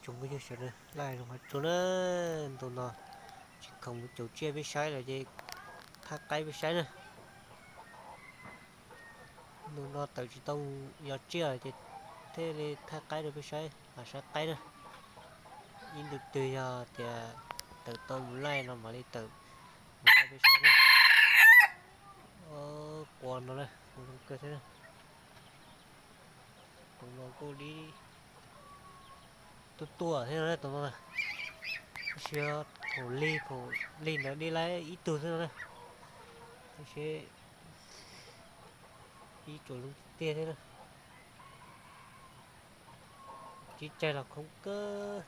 Tsoom phooj ywg sawv daws, laj zoo hais rua na, ntu no tsis khoom mus caum tsiaj peb saib lawm ces thaij qaib peb saib na. Ntu no tawm tsis tau mus yos tsiaj ces thiaj li thaij qaib rau peb saib, lam saib qaib na. Ib ntu twg yog tias tawm tau mus laij no mam li tawm mus laij peb saib na. Quas no na, zoo kawg thiab na. Tus no kuj dib tuaj tuaj thiab no na, tus no na. Tab sis thaum lig, thaum lig ntawd dib laib ib tug xwb no na. Tab sis ib tsuas zoo tiag thiab na. Tsiv tsaig los khoob kawg.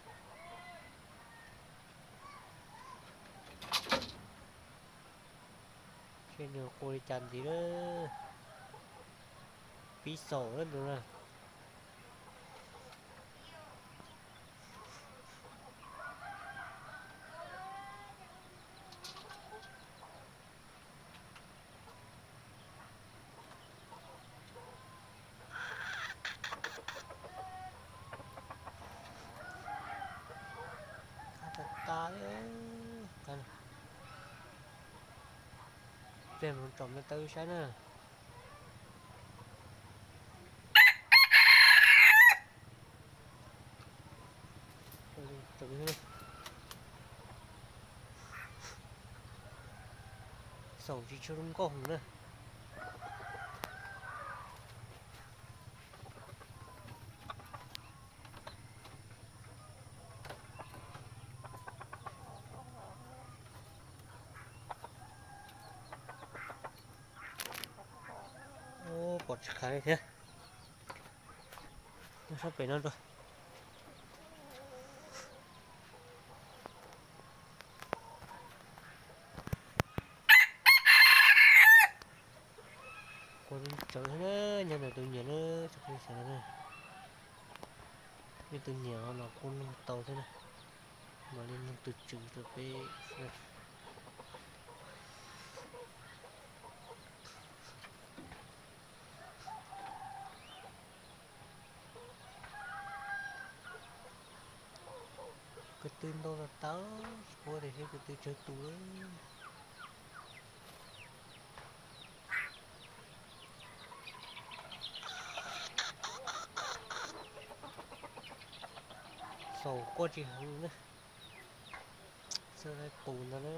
Seb nws quas li cas ntxiv lawm. Pib xaum lawm ntus na. Tas tas li. Pliag mus tsom me taw saib na. Xaum tsis tshua zoo nkauj heev na. Pom tsis khav li thiab. Nyob sab pem no rau. Quas tsawv thiab, nyob ntawm tus nyiam na, tsoom phooj ywg sawv daws na. Nej tus nyiam los kuj nug tau thiab na, mam li nug tus tswv rau peb. Ko tw ntau tas tas, tsis paub tias seb ko tw tsawg tus lawm. Xaum quaj tsis heev na, xaum li qus ntag na.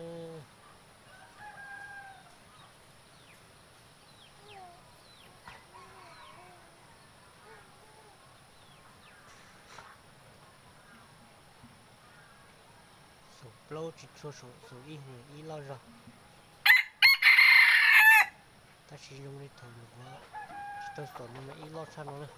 Xaum plaub tsis tshua xaum, xaum ib, ib loj zog. Tab sis zoo li thaum mus tsis tau xaum no mas ib loj tshaj no na.